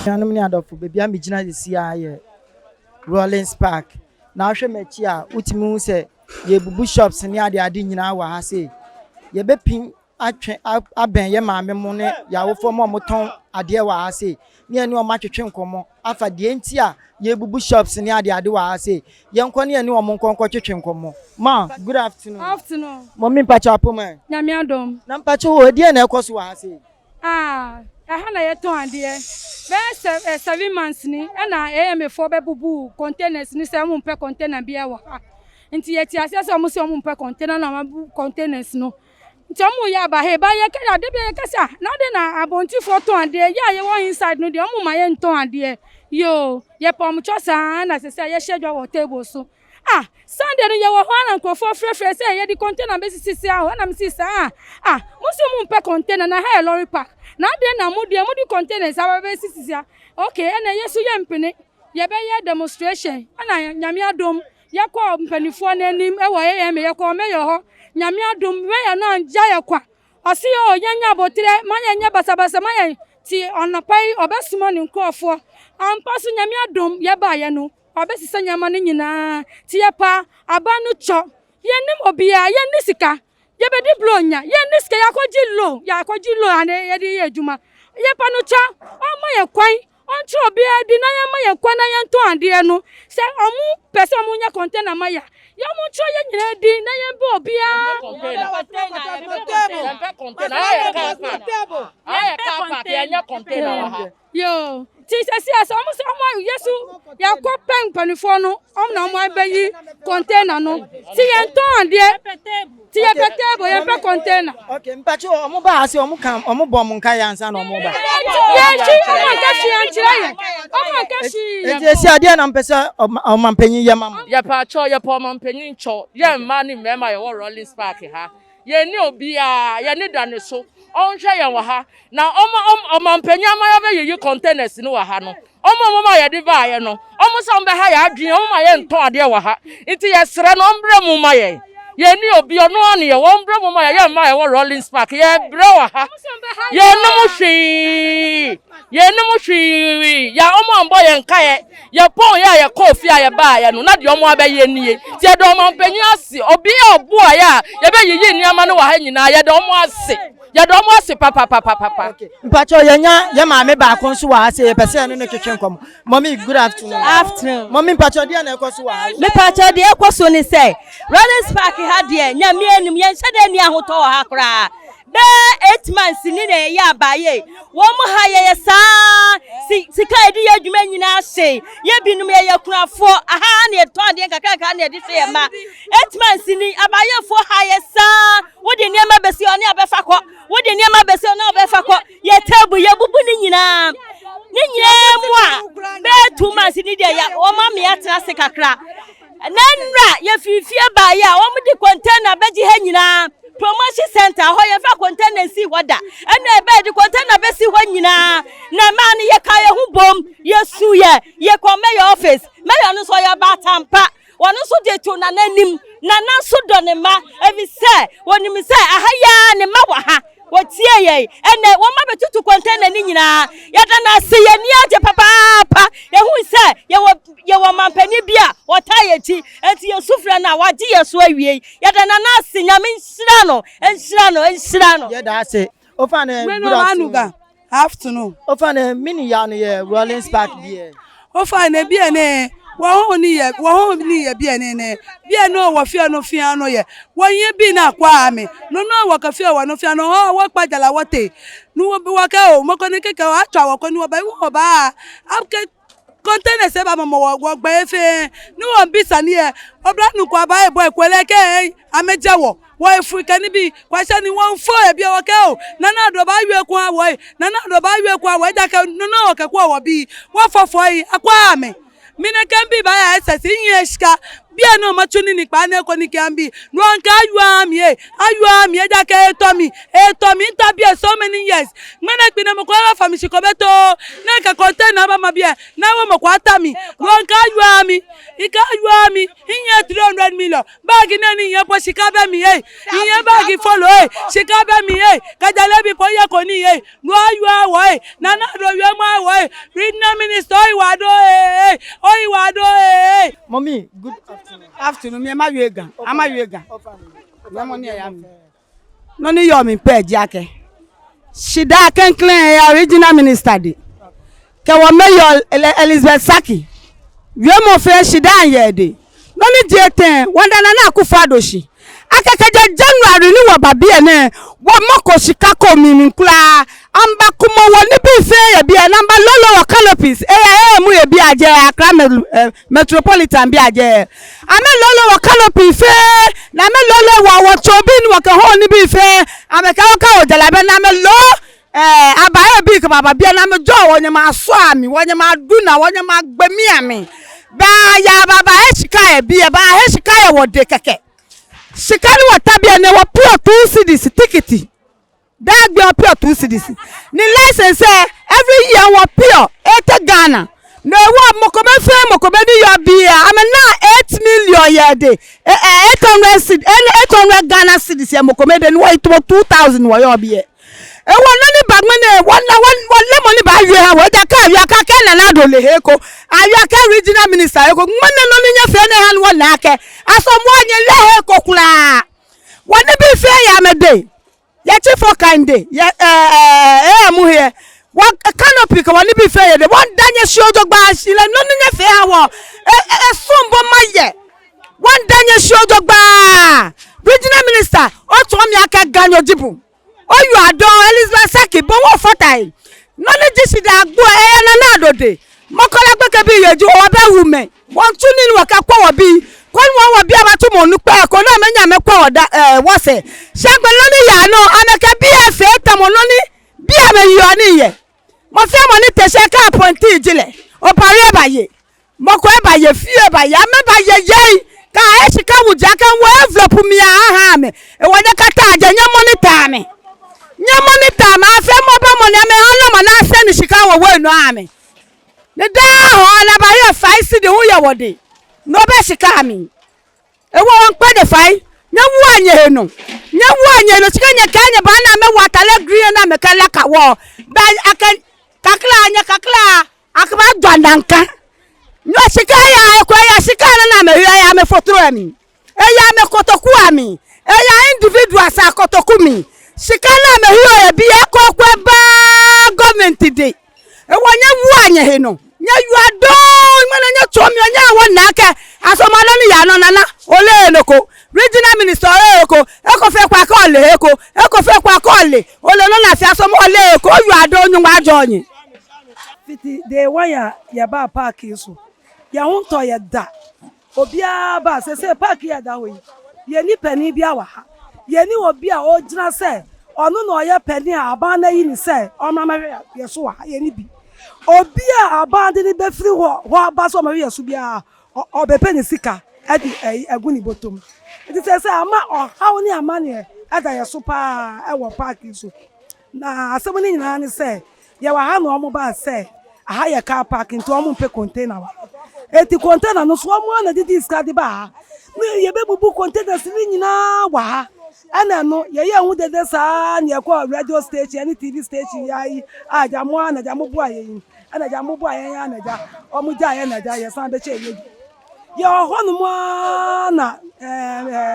Nuanom ne adɔfo, baabi a megyina sisi ara yɛ Rawlings Park. Na wohwɛ m'akyi a, wotumi hu sɛ yɛrebubu shops ne adeade nyinaa wɔ ha sei. Yɛbɛpim atwe abɛn yɛ maame mo ne yɛn awofoɔ mo a wɔtɔn adeɛ wɔ ha sei, ne yɛne wɔn atwetwe nkɔmmɔ afa deɛ nti a yɛrebubu shops ne adeade wɔ ha sei. Yɛnkɔ ne yɛne wɔn nkɔ nkɔtwetwe nkɔmmɔ. Ma, good afternoon. Afternoon. Mɔmi mpakyɛ apom ɛ. Nyame adom. Na mpakyɛ wɔ deɛ na ɛkɔ so wɔ ha sei? Ah, ɛha na yɛtɔn adeɛ. Bɛyɛ sɛ 7 months ni ɛna AMA foɔ bɛbubu containers ni sɛ ɔmo mpɛ container biara wɔ ha. Nti yɛte aseɛ sɛ ɔmo sɛ ɔmo mpɛ container na ɔmo abu containers no. Nti ɔmo yɛ aba ha ba yɛ kɛ ade bi yɛ kasa na ade na abɔntenfoɔ tɔn adeɛ yɛ a yɛwɔ inside no deɛ, ɔmo ma yɛn ntɔn adeɛ yoo. Yɛpɛ ɔmo kyɔ saa na sɛ yɛhyɛ dwa wɔ table so. Ah, Sunday no yɛwɔ hɔ ana nkurɔfoɔ frɛfrɛ sɛ yɛde container bɛsisi ahɔ, ɛna mesi saa. Ah, mo sɛ mo mpɛ container na ha yɛ lorry park na adeɛ na mo deɛ mo de containers aba bɛsisi ha. Okay, ɛna yɛ so yɛ mpene yɛbɛyɛ demonstration, ɛna Nyame adom yɛkɔ mpanimfoɔ n'anim ɛwɔ AMA, yɛkɔ mayor hɔ. Nyame adom, mayor no angya yɛ kwa. Ɔsi o yɛnyɛ abotire ma yɛnyɛ basabasa ma yɛn ti. Ɔnɔpa yi ɔbɛsoma ne nkurɔfoɔ ampa so. Nyame adom, yɛbaayɛ no ɔbɛsesa nneɛma no nyinaa. Ti yɛpa aba no kyɔ, yɛnim obiara, yɛnni sika, yɛbɛdi buronya, yɛnni sika, yɛakɔgye loan, yɛakɔgye loan ane yɛde yɛ adwuma. Yɛpa no kyɔ, ɔma yɛ kwan, ɔnkyerɛ obiara di na yɛma yɛn kwan na yɛntɔn adeɛ no. Sɛ ɔmo pɛ sɛ ɔmo nyɛ container ma yɛ, yɛmo nkyerɛ yɛn nyinaa di na yɛn bɛ obiara. Yɛmpɛ container, ayɛ car park, ayɛ car park, yɛnyɛ container wɔ ha. Yo, ti sɛ si sɛ ɔmo sɛ ɔmo yɛ so yɛkɔ pɛ mpanimfoɔ no, ɔmo na ɔmo abɛyi container no ti yɛn tɔn adeɛ ti yɛpɛ table, yɛpɛ container. Okay, mpakyɛ ɔmo ba ha sɛ ɔmo ka ɔmo bɔ ɔmo nka yɛ ansa na ɔmo ba. Yɛnkyi, ɔmo anka hwee ankyerɛ yɛn, ɔmo anka hwee. Eti esi adeɛ na mpɛ sɛ ɔmampanyin yɛ ma mo. Yɛpɛ akyɛw, yɛpɛ ɔmampanyin kyɛw. Yɛn mmaa ne mmarima yɛwɔ Rawlings Park ha, yɛne obiara yɛne da ne so, ɔnhwɛ yɛn wɔ ha na ɔma ɔmampanyin ama yɛbɛyiyi containers no wɔ ha no. Ɔmo a ɔmo a yɛde baayɛ no, ɔmo sɛ ɔmo bɛha yɛ adwene, ɔmo ma yɛntɔn adeɛ wɔ ha, nti yɛsrɛ no ɔmbrɛ mu ma yɛn. Yɛne obi ɔno ano yɛ wɔn mbrɛ mu ma yɛn. Yɛn mmaa yɛwɔ Rawlings Park, yɛbrɛ wɔ ha, yɛnum hwee, yɛnum hwee. Yɛ ɔmo ambɔ yɛn nkaeɛ, yɛpɔn yɛ a yɛkɔɔ fie a yɛbaayɛ no na deɛ ɔmo abɛyɛ nie. Nti yɛde ɔmampanyin ase, obi a ɔboa yɛ a yɛbɛyiyi nneɛma no wɔ ha nyinaa, yɛde ɔmo ase, yɛde ɔmo ase papapapapa. Okay. Mpakyɛ yɛnya yɛ maame baako nso wɔ ha sɛ yɛpɛ sɛ yɛne no twetwe nkɔmmɔ. Mɔmi, good afternoon. Afternoon. Mɔmi, mpakyɛ deɛ na ɛkɔ so wɔ ha? Mepakyɛ, deɛ ɛkɔ so ne sɛ Rawlings Park ha deɛ, Nyame anim, yɛnhyɛ dɛ ni ahotɔ wɔ ha koraa. Bɛɛ 8 months ni na yɛyɛ abaayɛ wɔn mo ha, yɛyɛ saa si sika a yɛde yɛ adwuma nyinaa hye yɛ. Binom yɛyɛ kunafoɔ aha na yɛtɔn adeɛ nkakrankra na yɛde hwɛ yɛn ma. 8 months ni abaayɛfoɔ ha yɛ saa. Wode nneɛma bɛsi hɔ ne abɛfa kɔ, wode nneɛma bɛsi hɔ ne abɛfa kɔ. Yɛ table yɛbubu ne nyinaa, ne nyinaa mu a bɛɛ 2 months ni deɛ yɛ wɔn ama yɛatena ase kakra. Na nnura yɛfiri fie baayɛ a wɔn de container bɛgye ha nyinaa. Promotion center hɔ yɛfa container si hɔ da, ɛna ɛbɛyɛ de container bɛsi hɔ nyinaa. Na mmaa no yɛka yɛn ho bom, yɛsu yɛ yɛkɔ mayor office. Mayor no nso ɔyɛ ɔbaatampa, wɔn nso de to nana anim. Nana nso dɔ ne mma ebi sɛ wɔnim sɛ aha yaa ne mma wɔ ha. Wɔtie yɛn, ɛnɛ wɔn ma bɛtutu container ne nyinaa. Yɛda no ase, yɛn ani agye papaapa. Yɛhu sɛ yɛwɔ mampanin bi a wɔtaa yɛn akyi, nti yɛsu frɛ no a wagye yɛ so awie. Yɛda nana ase, Nyame nhyira no, nhyira no, nhyira no. Yɛda ase. Ofa ne Menu good afternoon. Anuga afternoon. Ofa ne mini ya no yɛ Rawlings Park bi. Ofa ne bie ne wɔn ho ni yɛ, wɔn ho ni yɛ bie ne ne bie no wɔ fie no fia no yɛ wɔnyɛ bi na akɔ ame no no wɔ ka fie wɔ no fia no hɔ wɔ kpa jala wɔ te no wɔ wɔ kɛ o mɔkɔ ne keke atwa wɔ kɔ ni wɔ bɛ wɔ ba ake container sɛ ba mɔmɔ wɔ wɔ gbɛ efe ni wɔn bisa ni yɛ ɔbla nukɔ aba yɛ bɔ ekɔlɛ kɛ amedze wɔ wɔ efu kani bi kwasi ni wɔn fo ebi wɔ kɛ o nana do ba yue kun awɔ yi, nana do ba yue kun awɔ ɛdza kɛ nana wɔ kɛ kɔ wɔ bi wɔ fɔfɔ yi akɔ ame mine kɛ bi ba yɛ ɛsɛsi nyɛ sika. Bia no ma chuni ni kpa ne ko ni kiambi. Nuanka ayu ami e, ayu ami e jake eto mi, eto mi nta bia so many years. Mene kpine mo kwa fa mi shikobeto. Ne ka container ba ma bia, na wo mo kwa ta mi. Nuanka ayu ami, ika ayu ami, inye 300 million. Bag ne ni nye po shika be mi e. Inye bag follow e, shika be mi e. Kajale bi po ye ko ni e. No ayu awo e, na na do yu mo awo e. Regional minister oi wa do e, oi wa do e. Mommy, good afternoon. Afternoon, mi ma yue gan, ama yue gan. Mi mo ni ya mi. No ni yo mi pe ji ake. Shida kenklen ya regional minister de. Ke wo mayor Elizabeth Saki. Wie mo fe shida ye de. No ni die ten, wanda na na Akufo-Addo shi. Akeke January ni wo ba bia ne, wo mako sika ko mi mi kula. Amba kumo wo ni bi fe ye bia na amba lolo wo canopies. E ya e mu ye bi aje Accra Metropolitan bi aje. Ame lolo wo canopy fe na ame lolo wo wo chobi ni wo ke ho ni bi fe. Ame ka wo ka wo jalabe na ame lo aba e bi ka baba bia na ame jo wo nyama aso ami, wo nyama adu na wo nyama gbemi ami. Ba ya baba e sika e bi e ba e sika e wo de keke. Sika ni wo tabia ne wo pure 2 cedis ticket. That girl pure 2 cedis. Ni license every year wo pure 80 Ghana. No wo mokobe fe mokobe ni yo bia. Ame na 8 million ye de. 800 cedis, 800 Ghana cedis ye mokobe de ni wo ito 2000 wo yo bia. E wo no ni bagme ne wo na wo le money ba wie ha wo da ka wi aka ke na na do le he ko. Awi aka regional minister e ko ngmane no ni nya fe ne ha wo na ake. Aso mo anye le he ko kula. Wo ni bi fe ya me de. Ye chi for kind day. Ye mu here. Wo canopy ko wo ni bi fe ye de. Wo da nye si ojo gba si le no ni nya fe ha wo. E sumbo ma ye. Wo da nye si ojo gba. Regional minister o to mi aka ganyo jibu. Oyu ado Elizabeth Saki bo wo fotai. No ni jisi da agbo e na na adode. Mokola gbeke bi yeju o be wu me. Won tun ni wo ka kwa wo bi. Ko ni won wo bi aba tu mo nu pe ko na me nya me kwa wo da wo se. Shagbe lo ni ya no ameke bi e fe tamo no ni bi ame yo ni ye. Mo fe mo ni te se ka appointee jile. O pari e ba ye. Mo ko e ba ye fi e ba ye ame ba ye ye. Ka e sika wuja ka wo envelope mi aha me. E wo de kata aje nya monitor me. Nya monitor ma afa mo ba mo na me ha na ma na se ni sika wo wo enu ame. Ne da ho na ba ye fai si de ho ye wo de. No be sika mi. E wo won pe de fai. Nya wu anye he no. Nya wu anye no sika nya ka nya ba na me watale green na me ka la ka wo. Ba aka kakla anya kakla akaba dwandanka. No sika ya e ko ya sika na na me ya me fotro ami. E ya me kotoku ami. E ya individual sa kotoku mi. Sika na me hu e bi e ko kwa ba government de. E wo nya wu anye he no. Nya yu ado ngwana nya to mi nya wo na ke asoma no ni ya no nana ole enoko regional minister ole eko e ko fe kwa ko le eko e ko fe kwa ko le ole no na fi asoma ole eko yu ado nyu gba jo nyi. Fiti de wire ya ba park so ya ho to ya da obi a ba se se park ya da ho yi ye ni pani bia wa ha ye ni obi a o gina se ono na oye pani a aba na yi ni se o ma ma ye so wa ye ni bi obi a aba de ni be firi ho ho aba so ma ye so bia o be pe ni sika e di egu ni botom eti se se ama o hawo ni ama ne e da ye so pa e wo park so na asem ni nyina ni se ye wa ha na omo ba se aha ye car park nti omo mpe container wa eti container no so omo na didi sika de ba ni ye be bubu containers ni nyina wa ha ena no ye ye hu dede saa na ye ko radio station ni TV station ya yi aja mo ana ja mo bu aye yi ana ja mo bu aye ya na ja omo ja ye na ja ye san be che ye ye ho no mo na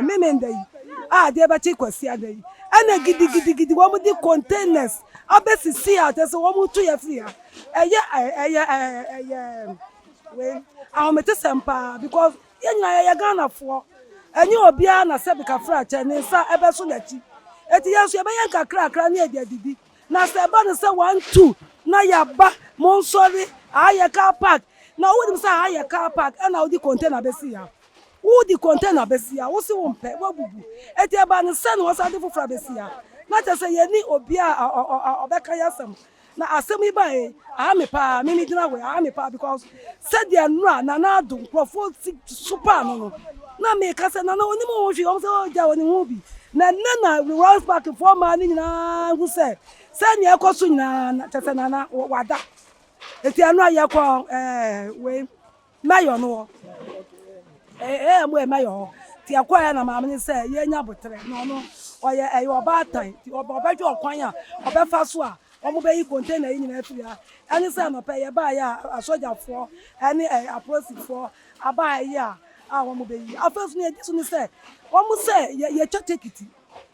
memende yi a de ba chi kwasi ada yi ena gidi gidi gidi wo mo di containers abesisi a te se wo mo tu ye free ha eye eye eye we ahomete sempa because ye nyina ye Ghana fo enye obi a na se bika fra che ne nsa ebe so nachi eti ye so ye be ye nkakra akra na edi adidi na se ba ne se 1 2 na ya ba mo nsori aye car park na wo dim se aye car park e na wo di container be si ya wo di container be si ya wo si wo mpe wo bubu eti e ba ne se no wo sa de fofra be si ya na che se ye ni obi a obeka yasem. Na asɛm yi baeɛ yi, aha me paa, me megyina hɔ yi, aha me paa because sɛdeɛ nnora Nana Addo nkurɔfoɔ si sopaa no no, na meka sɛ Nana ɔnim ho hwee, wɔn sɛ oh gya ɔnim ho bi. Na ɛnnɛ na Rawlings Park foɔ mmaa no nyinaa hu sɛ sɛdeɛ ɛkɔ so nyinaa na kyerɛ sɛ Nana wada. Nti ɛno a yɛkɔ ɛɛ wei Mayor no hɔ. Ɛɛ mu yɛ mayor hɔ. Nti yɛkɔɛ na maame no sɛ yɛnya aboterɛ na ɔno ɔyɛ ɛyɛ ɔbaatan nti ɔbɛhwɛ ɔkwan a ɔbɛfa so a wɔbɛyi container yi nyinaa afiri ha. Ɛne sɛ anɔpa yi yɛbaeɛ a asogyafoɔ ɛne ɛɛ apolisifoɔ aba ha yi a a wɔbɛyi. Afei nso nea ɛdi so ne sɛ wɔn sɛ yɛtwa tekiti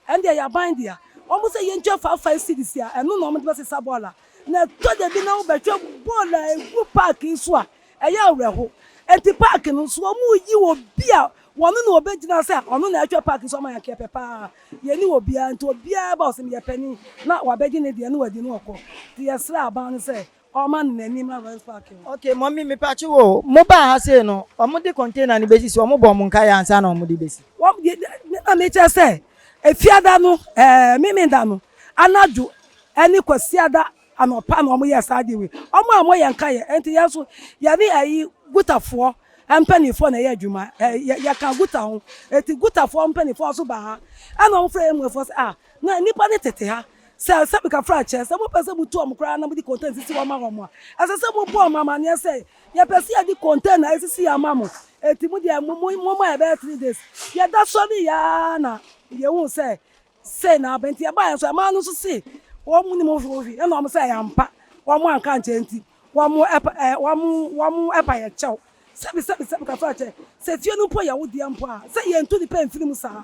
ɛnde ɛyɛ aban dea. Wɔn sɛ yɛntwa 55 cedis a ɛno na wɔde bɛsesa bɔɔla. Na ɛtɔ da bi na wobɛhwɛ bɔɔla a ɛgu park yi so a Ɛyɛ awerɛho. Enti park no so wɔreyi obi a wɔne no wɔbɛgyina sɛ ɔno na ɛhwɛ park so ama yɛn anka yɛpɛ paa. Yɛnni obiara nti obiara ba ɔsɛ meyɛ panin na wabɛgye ne deɛ na wadi na ɔkɔ. Nti yɛsrɛ aban no sɛ ɔmma no n'ani mmra Rose Park hɔ. Ok mummy mepakye wo o, mo baa ha sei no ɔmo de container no besi so ɔmo bɔɔ mo nkaeɛ ansa na ɔmo de besi? Wɔn de na mekyerɛ sɛ Efiada no ɛɛ Memenda no anadwo ɛne Kwasiada Anɔpa na wɔyɛɛ saa adeɛ wei. Wɔn a wɔyɛ nkaeɛ, enti yɛn nso yɛne ayi Gutafoɔ mpanimfoɔ na ɛyɛ adwuma. Ɛ yɛ yɛka Guta ho. Enti Gutafoɔ mpanimfoɔ nso baa ha. Ɛna wɔfrɛɛ yɛn muafoɔ sɛ, ah, na nnipa no tete ha. Sɛ sɛ mekafra kyɛ, sɛ mopɛ sɛ motu wɔn koraa na mode container sisi hɔ ma wɔn a, ɛsɛ sɛ mobɔ wɔn amaneɛ sɛ yɛpɛ sɛ yɛde container esisi ha ma mo. Enti mo deɛ mo mo momma yɛbɛyɛ 3 days. Yɛda sɔreeɛ ara na yɛhuu sɛ Sei na aba nti ɛbaeɛ nso ɛmaa no nso se wɔn nim hwee ɛna wɔn sɛ ɛyɛ ampa wɔn anka ankyerɛ nti wɔn ɛpa ɛ wɔn wɔn ɛpa yɛ kyɛw sɛbi sɛbi sɛbi kafra kyɛ sɛ fie no mpo yɛ wo deɛ mpo a sɛ yɛntu nipa mfiri mu saa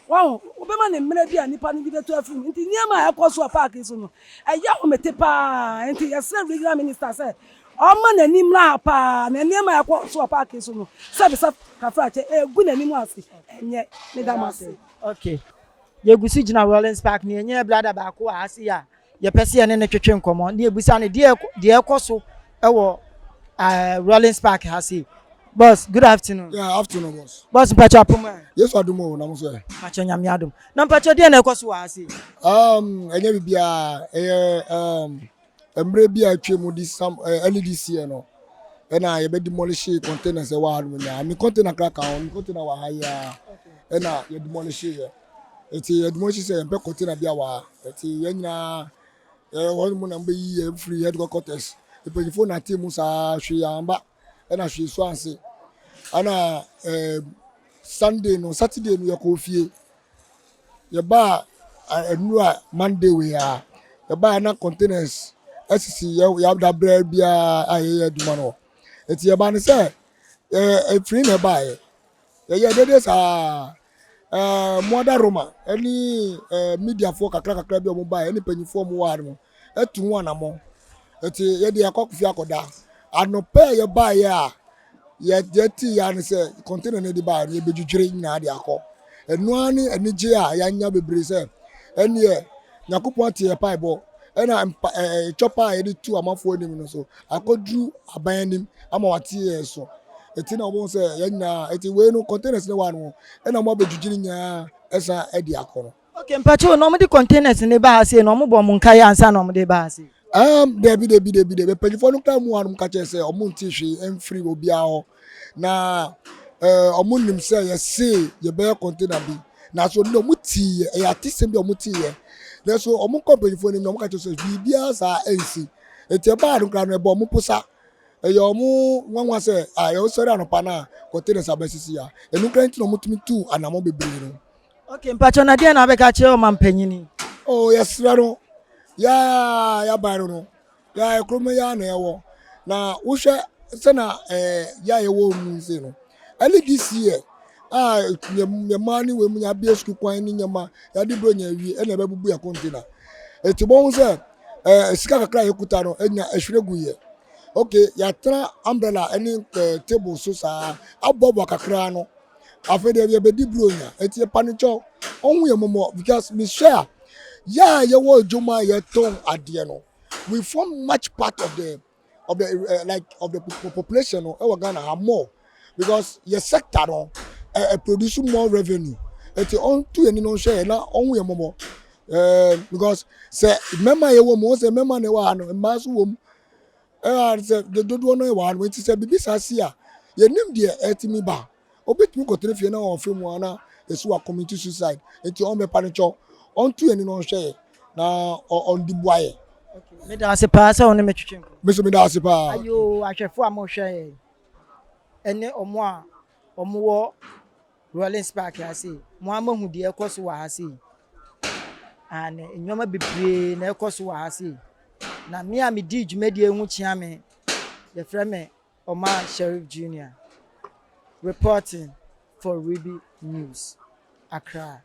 wɔn wobɛma ne mmerɛ bi a nipa no de bɛtu afiri mu nti nneɛma a ɛkɔ so wɔ paaki so no ɛyɛ ahomete paa nti yɛsrɛ regional minister sɛ ɔmma n'ani mmra ha paa na nneɛma a ɛkɔ so wɔ paaki so no sɛbi sɛ kafra kyɛ ɛgu n'anim ase ɛnyɛ meda mo ase. Okay. Yɛgu so gyina Rawlings Park na yɛnyɛ brada baako wɔ ha sei a yɛpɛ sɛ yɛne no twetwe nkɔmmɔ na yɛbusa no deɛ deɛ ɛkɔ so wɔ uh, Rawlings Park ha sei. Boss, good afternoon. Yeah, afternoon, boss. Boss, mpakyɛ apom ɛ. Yesu adum o, na mo so ɛ. Mpakyɛ nyame adum. Na mpakyɛ deɛ na ɛkɔ so wɔ ha sei. Ɛnyɛ biribiara, ɛyɛ mmerɛ bi a atwa mu this some early this year no, ɛna yɛbɛ demolish containers ɛwɔ ha nom nyinaa. Me container kra ka ho, me container wɔ ha yi ara, ɛna yɛ demolish yɛ. Eti yɛ demolish sɛ yɛmpɛ container bi a wɔ ha. Eti yɛn nyinaa yɛ hɔ nom na mbɛyi yɛn firi headquarters. Mpanyinfoɔ na ate mu saa hwee amba, ɛna hwee so anse. Ɛna Sunday no, Saturday no yɛkɔɔ fie. Yɛbaa nnura Monday wei a, yɛbaa na containers asisi yɛ yɛadabrɛ biara a yɛyɛ adwuma no. Nti yɛbaa no sɛ ɛfiri na ɛbaeɛ. Yɛyɛ dede saa. Ɛɛ Moada Roma ɛne ɛɛ mediafoɔ kakra kakra bi a wɔn baeɛ ɛne mpanyinfoɔ a wɔwɔ ha no ɛtu ho anammɔn. Nti yɛde akɔ fie akɔda. Anɔpa a yɛbaeɛ a yɛte ya ne sɛ container no de baeɛ no yɛbɛdwidwiri nyinaa de akɔ. Ɛno ara ne anigye a yɛanya bebree sɛ ɛneɛ Nyankopɔn ate yɛn mpaebɔ ɛna mpa ɛɛ twɔpa a yɛde tu amanfoɔ anim no so akɔduru aban anim ama wate yɛn so. Eti na wɔn sɛ yɛn nyinaa eti wei no containers ne wa no ɛna wɔn abɛdwidwiri nyinaa ɛsan ɛde akɔ no. Okay, mpakyɛw na wɔde containers ne ba ha sei na wɔn bɔ wɔn nkaeɛ ansa na wɔde ba ha sei. Dabi dabi dabi dabi mpanyinfoɔ no kura mu anom ka kyerɛ sɛ wɔn nte hwee mfiri obiara hɔ na wɔn nim sɛ yɛse yɛbɛyɛ container bi nanso no wɔn tii yɛ ɛyɛ atesɛm bi a wɔn tii yɛ nanso wɔn kɔ mpanyinfoɔ anim na wɔn ka kyerɛ sɛ biribiara saa ɛnsi eti ɛbaa no kura no ɛbɔ wɔn posa ɛyɛ wɔn nwanwa sɛ a yɛsɔre anɔpa no a containers abɛsisi a ɛno kura nti na wɔn tumi tu anamɔ bebree no. Okay, mpakyɛw na deɛ na abɛka kyerɛ ɔmampanyini? Oh, yɛsrɛ no yaa yɛaban no no yaa kurom yaa na ɛwɔ na wohwɛ sɛna ɛɛ yɛ a yɛwɔ mu nse no early this year a nyɛma ne wei mu yɛabue sukuu kwan ne nyɛma yɛade buro nya awie ɛna ɛbɛbubu yɛ container eti bɔn ho sɛ ɛɛ sika kakra a yɛkuta no enya ɛhwere gu yɛ okay yɛatena umbrella ɛne ɛɛ table so saa aboaboa kakra no. Afei deɛ yɛbɛdi buronya eti yɛpa no kyɛw ɔho yɛ mɔmɔ because mehwɛ a yɛ a yɛwɔ adwuma a yɛtɔn adeɛ no we form much part of the like of the population no ɛwɔ Ghana ha more because yɛ sector no produce more revenue eti ɔntu yɛn ni na ɔnhwɛ yɛ na ɔho yɛ mɔmɔ. Ɛɛ because sɛ mmarima a yɛwɔ mu wɔn sɛ mmarima na ɛwɔ ha no mmaa nso wɔ mu ɛɛ sɛ dodoɔ no wɔ ha no nti sɛ biribi saa si a yɛnim deɛ ɛtumi ba obi tumi kɔtena fie na ɔfɛ mu ana esi wa commit suicide nti ɔn bɛpa ne kyɛw ɔntu yɛn ni na ɔnhwɛ yɛ na ɔndi boa yɛ. Meda ase paa sɛ wo ne me twetwe nkɔmmɔ. Me nso meda ase paa. Ayoo ahwɛfoɔ a mohwɛ yɛn ɛne ɔmo a ɔmo wɔ Rawlings Park ha sei, mo ara moahu deɛ ɛrekɔ so wɔ ha sei. Aane, nneɛma bebree na ɛrekɔ so wɔ ha sei. Na me a medii dwumadie ho kyea me, yɛfrɛ me Omar Sheriff Junior, reporting for Ruby News, Accra.